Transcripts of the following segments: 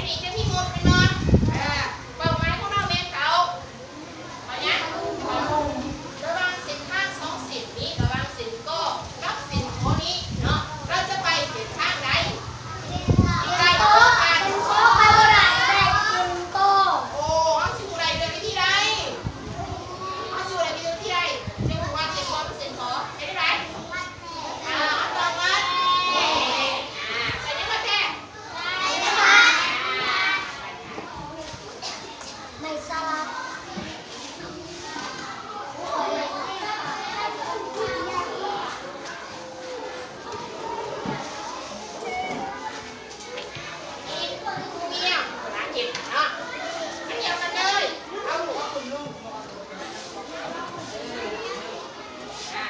ນີ້ຈະມີມົດແມ່ນບໍ່? ເອີ ເປົ້າໝາຍຂອງເຮົາແມ່ນເຂົ້າ ເຂົ້າຫຍັງ? ເຂົ້າໂຮມ. ລະຫວ່າງເສັ້ນທາງສອງເສັ້ນນີ້ ລະຫວ່າງເສັ້ນ ກ ກັບເສັ້ນ ຂ ນີ້ເນາະ ເຮົາຈະໄປເສັ້ນທາງໃດ? ໄດ້ ເສັ້ນ ຂ ໄປບໍ່ໄດ້ ເສັ້ນ ຂ ໄປບໍ່ໄດ້ ເສັ້ນ ກ. ໂອ້ ເຮົາຊິຮູ້ໄດ້ເລື່ອງທີ່ໃດ? ເຮົາຊິຮູ້ໄດ້ເລື່ອງທີ່ໃດ? ຈະຮູ້ວ່າເສັ້ນ ກ ກັບເສັ້ນ ຂ ເປັນຈັ່ງໃດ? ອ່າ ເຮົາຕ້ອງວັດ ອ່າ ໃສ່ຫຍັງມາແທນ? ໃບສະຫຼັດ. ນີ້ຄືມີແນວໜ້າເຈັບເນາະ ມັນດຽວກັນເລີຍ ເອົາລູກ ເອົາຂຶ້ນລົງ ອ່າ.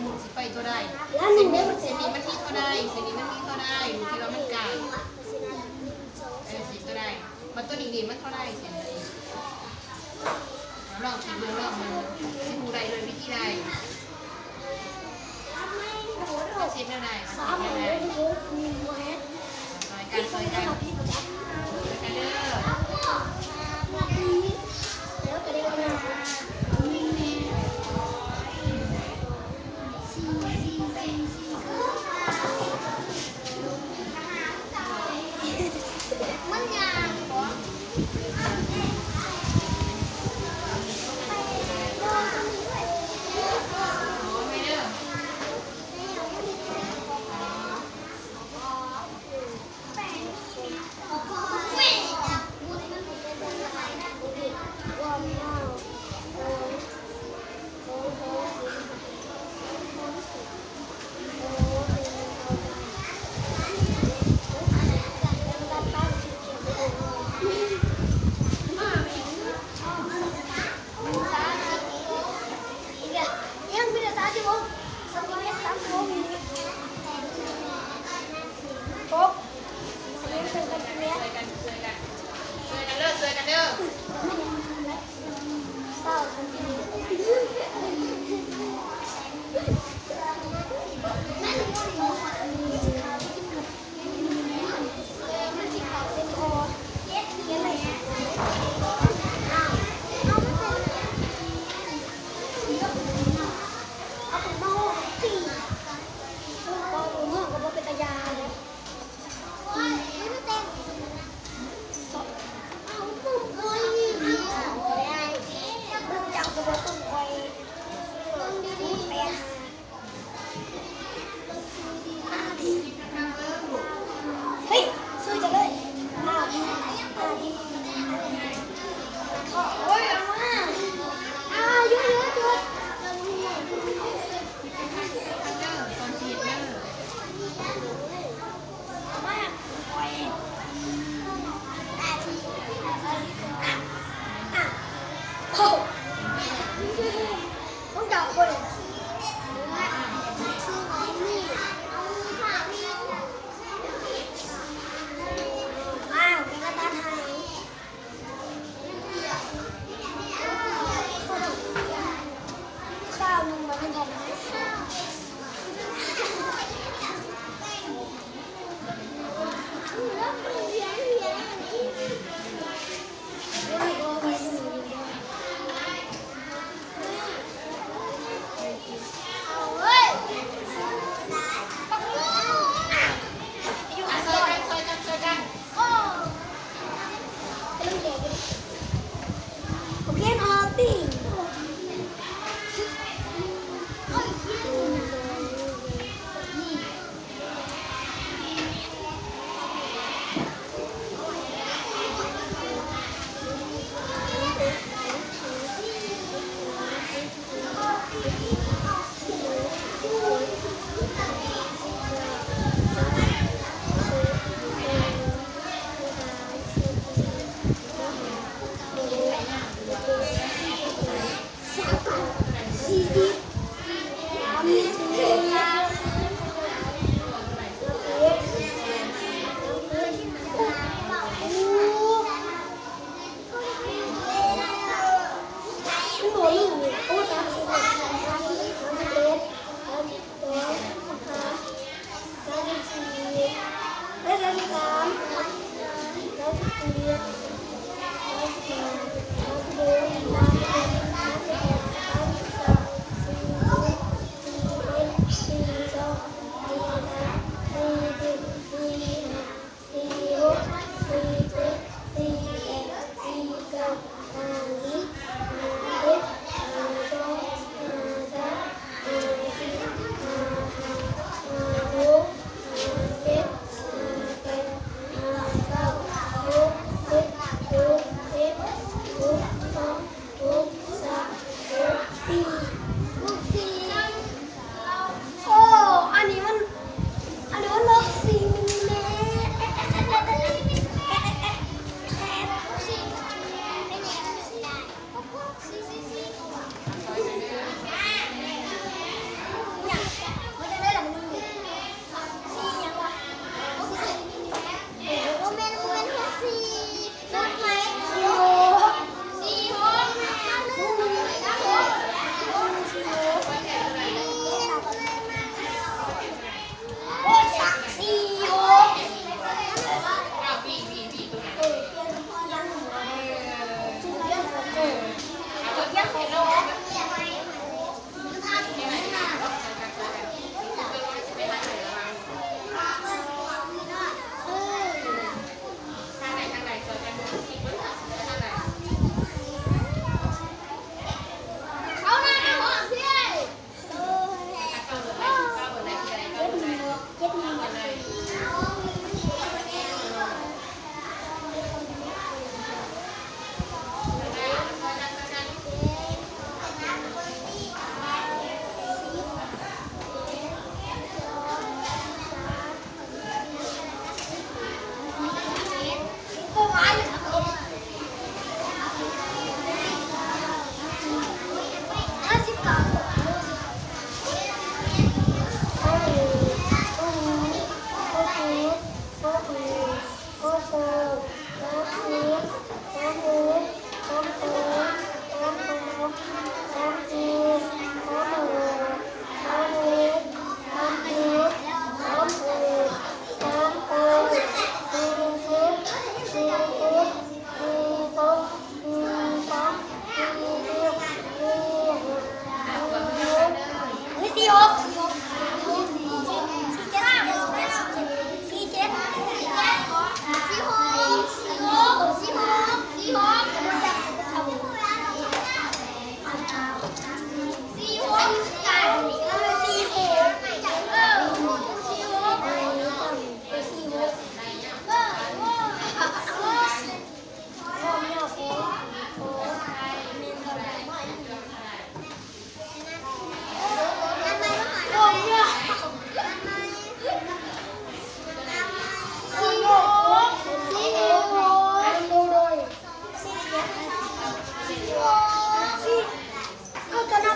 ໝູນຊິໄປຕົວໃດ? ເສັ້ນນີ້ ເສັ້ນນີ້ມັນມີເທົ່າໃດ? ເສັ້ນນີ້ມັນມີເທົ່າໃດ? ທີ່ວ່າມັນກາຍ ເອີ ຊິຕົວໃດ? ບັດຕົວນີ້ນີ້ມັນເທົ່າໃດ? ເສັ້ນນີ້ ລອງຄິດເບິ່ງ ລອງເບິ່ງ ຊິຮູ້ໄດ້ໂດຍວິທີໃດ? ເຮັດແນວໃດ? ຊ່ອຍກັນ ຊ່ອຍກັນ ຊ່ອຍກັນເດີ. ມັນຍາກບໍ່? ເຮີ້ຍ ຊື້ຈັກເລີຍ ຫ້າ ຫ້າ ໂອ້ຍ ເອົາມາ ອ່າ ຢຸດ ຢຸດ ຢຸດ.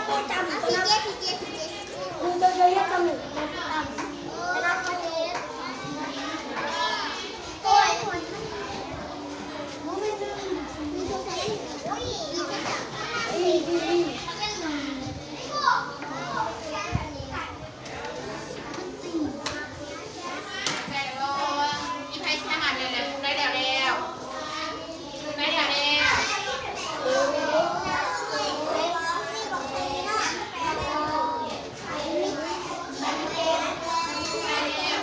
ໃສ່ລອງ ມີໃຜຊິຫາແລ້ວ ໄດ້ແລ້ວແລ້ວ ໄດ້ແລ້ວແລ້ວ.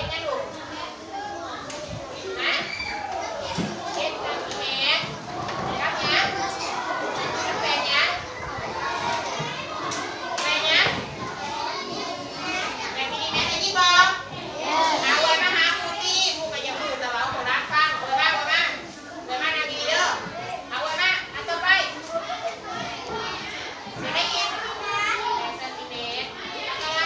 ຫຍັງລູກ? ຮະ? ເຈັດຊັງຕີແມັດ. ກັບຫຍັງ? ກັບແປດຫຍັງ? ແປດຫຍັງ? ແປດມິນລິແມັດ ໄດ້ຍິນບໍ່? ເອົາ ເອື້ອຍມາຫາຄູຕິ ຄູກໍຢາກຮູ້ ແຕ່ວ່າເອົາໂທລະຟັງ. ເອື້ອຍມາ ເອື້ອຍມາ. ເດີ ມານັ່ງດີໆເດີ. ເອົາ ເອົາມາ ອັນຕໍ່ໄປ. ເສຍໄດ້ອີກ ແປດຊັງຕີແມັດ. ອັນຕໍ່ໄປ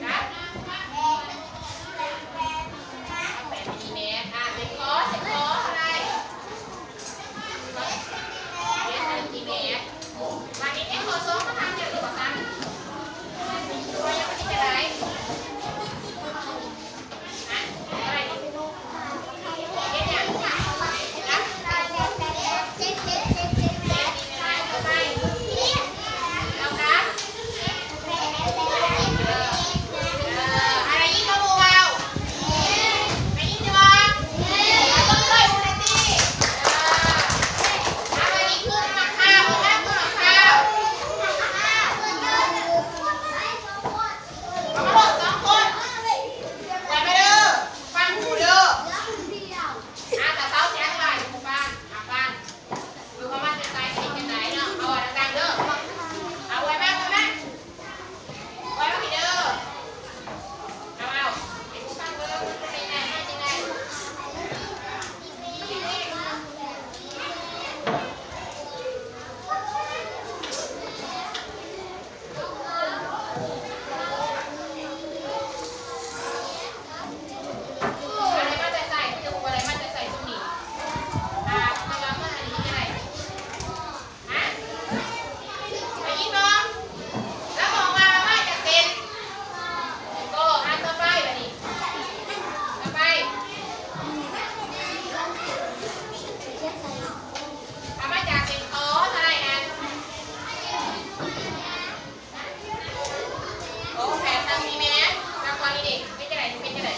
ກັບ ກັບ ແປດຊັງຕີແມັດ. ອ່າ ເສັ້ນຄໍ ເສັ້ນຄໍເທົ່າໃດ? ເຈັດຊັງຕີແມັດ. ບາດນີ້ເຮັດຂໍ້ສອງມາທາງເດີ ຫຼືວ່າສາມ? ຕົວຍັງບໍ່ໄດ້ຈະໄດ້. ຮະ? ເຮັດຫຍັງ? ກັບ ເຈັດ ເຈັດ ເຈັດ ເຈັດ ເຈັດ ເທົ່າກັບ ເອີ ເອີ ອາ ໄດ້ຍິນບໍ່ໝູ່ເວົ້າ? ໄດ້ຍິນຢູ່ບໍ່? ເອີ ເບິ່ງເລີຍ ເບິ່ງເລີຍຕິ. ເອີ ອາ ບາດນີ້ຄືໝາກພ້າວ ອອກມາຄືໝາກພ້າວ. ອອກມາໂລດສອງຄົນ. ໄວມາເດີ ຟັງຫູເດີ. ອາ ຖ້າເຊົາຊິອະທິບາຍໃຫ້ໝູ່ຟັງ. ອາ ຟັງ. ເບິ່ງວ່າມາແຕ່ໃສ ເຮັດຈັ່ງໃດເນາະ. ເອົາ ເວົ້າດັງໆເດີ. ເອົາ ໄວມາ ໄວມາ ໄວມາພີ້ເດີ. ເອົາ ເອົາ ໃຫ້ໝູ່ຟັງເບິ່ງ ເປັນຈັ່ງໃດ ມາຈັ່ງໃດ. ອາ ໄດ້ມາແຕ່ໃສ? ຄືບໍ່ໄດ້ມາແຕ່ໃສຊຸມນີ້? ອາ ເພາະວ່າເມືອງອັນນີ້ຈະໄດ້ ຮະ? ໄດ້ຍິນບໍ່? ລາວບອກວ່າມາຈາກເສັ້ນ ເສັ້ນກໍ. ອັນຕໍ່ໄປບາດນີ້ ຕໍ່ໄປ ອາ ມາຈາກເສັ້ນກໍເທົ່າໃດຫັ້ນ? ໂອ້ ແປດຊັງຕີແມັດ. ແລ້ວກໍນີ້ເດ ເປັນຈັ່ງໃດ? ເປັນຈັ່ງໃດ?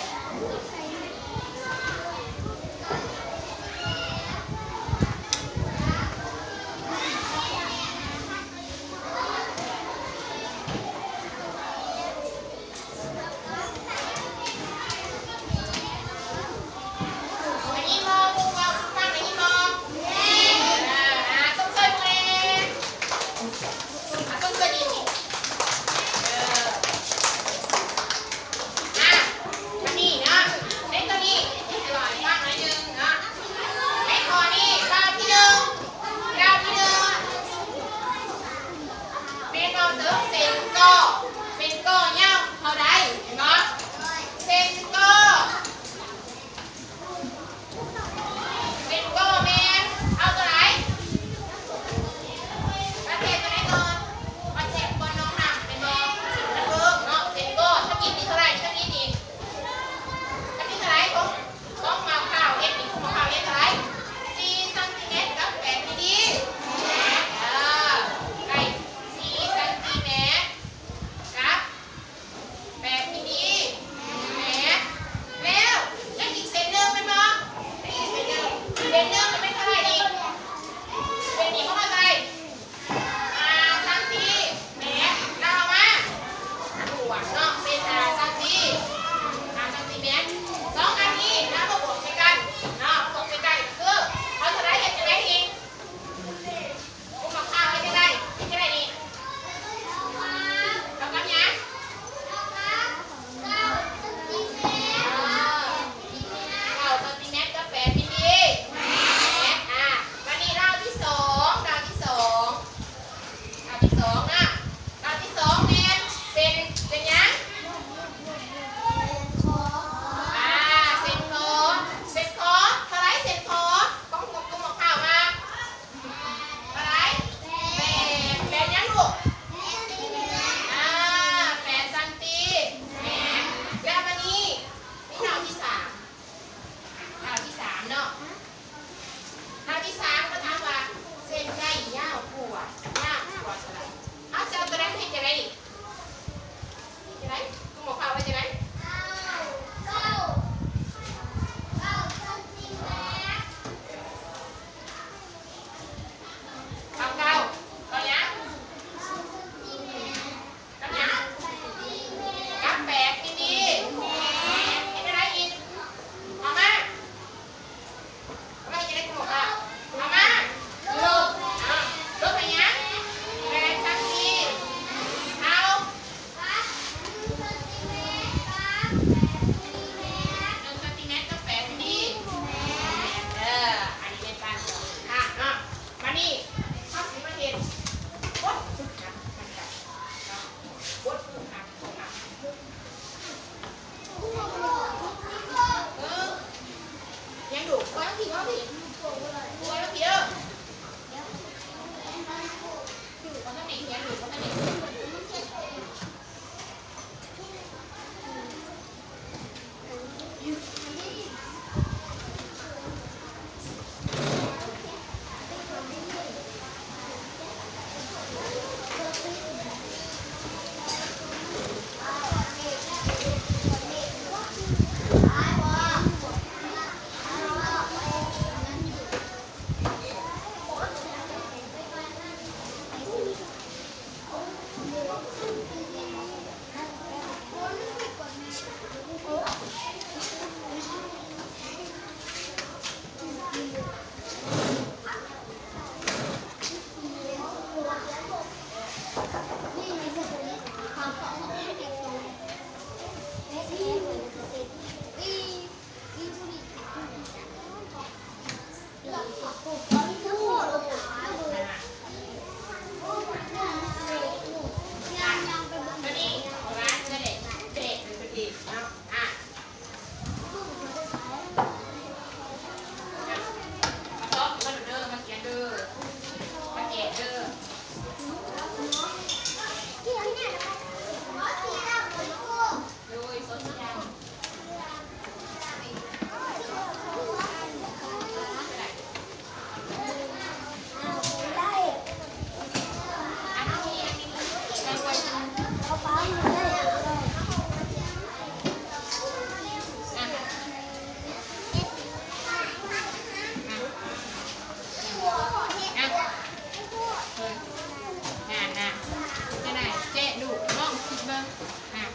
ໄດ້ຍິນບໍ່? ໝູ່ເວົ້າສູ່ຟັງ ໄດ້ຍິນບໍ່? ເອີ ອາ ຊົມເຊີຍເພິ່ນແດ່. ອາ ຊົມເຊີຍອີກ. ເອີ ອາ ບາດນີ້ເນາະ ໃນຕົວນີ້ຊິເວົ້າໃຫ້ຟັງໜ້ອຍໜຶ່ງເນາະ. ໃນຂໍ້ນີ້ ກ້າວທີໜຶ່ງ ກ້າວທີໜຶ່ງ ແມ່ນເວົ້າເຖິງເສັ້ນກໍ ເສັ້ນກໍຍາວເທົ່າໃດ ເຫັນບໍ່? ເສັ້ນກໍ ເສັ້ນກໍແມ່ນເອົາຕົວໃດ? ວັດແທກຕົວໃດກ່ອນ? ວັດແທກກ່ອນນ້ອງນຳ ແມ່ນບໍ່? ມັນເບິ່ງເນາະ ເສັ້ນກໍທຳອິດນີ້ເທົ່າໃດ? ທຳອິດນີ້ ທຳອິດເທົ່າໃດ? ຂອງ ຂອງໝາກພ້າວເຮັດນີ້ ຂອງໝາກພ້າວເຮັດເທົ່າໃດ? ສີ່ຊັງຕີແມັດກັບແປດມິນລີແມັດ. ເອີ ໄດ້ສີ່ຊັງຕີແມັດ. ອ່ະ ອ່ະ ເອີ ນັ້ນນະ ຈັ່ງໃດ ເຈະລູກ ລອງຄິດເບິ່ງ ອ່ະ.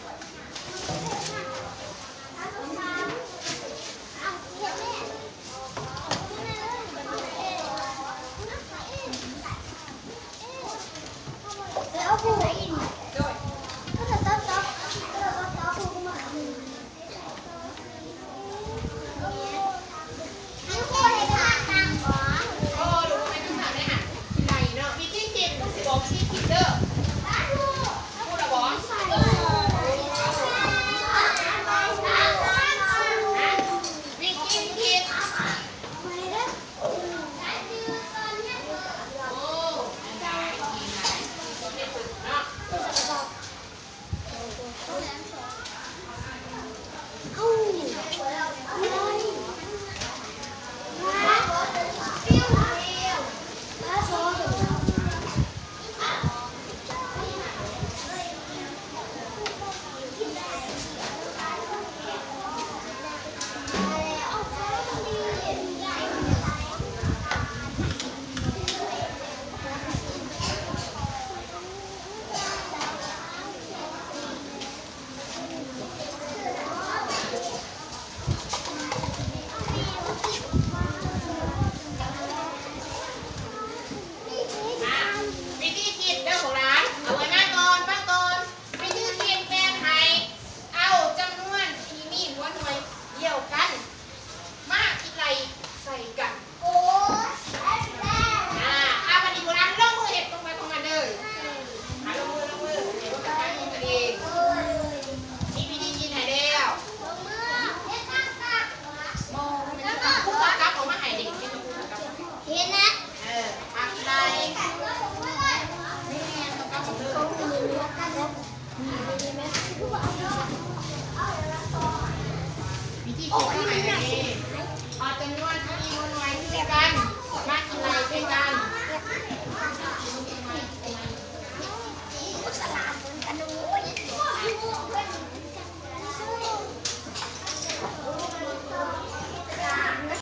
ວິທີຄິດເດີພວກຫຼານ ເອົາໄວ້ມາກ່ອນ ຟັງກ່ອນ. ວິທີຄິດແມ່ນໃຫ້ເອົາຈຳນວນທີ່ມີຫົວໜ່ວຍດຽວກັນ ມາຄິດໄລ່ໃສ່ກັນ. ໂອ້ຍ ອ່າ ອ່າ ບັດນີ້ພວກເຮົາລົງມືເຮັດຂອງໃຜຂອງມັນເດີ. ອ່າ ລົງມື ລົງມື ໃຫ້ພວກເຮົາເຮັດຂອງຕົນເອງ. ມີວິທີຄິດໃຫ້ແລ້ວ. ບໍ່ ແມ່ນ ຄູກໍກັບອອກມາໃຫ້ເດ້. ເຫັນນະ. ເອີ ພັກໄດ້ ວິທີຄິດເຮົາໃຫ້ເດ້ ເອົາຈຳນວນທີ່ມີຫົວໜ່ວຍຄືກັນ ມາຄິດໄລ່ໃສ່ກັນ.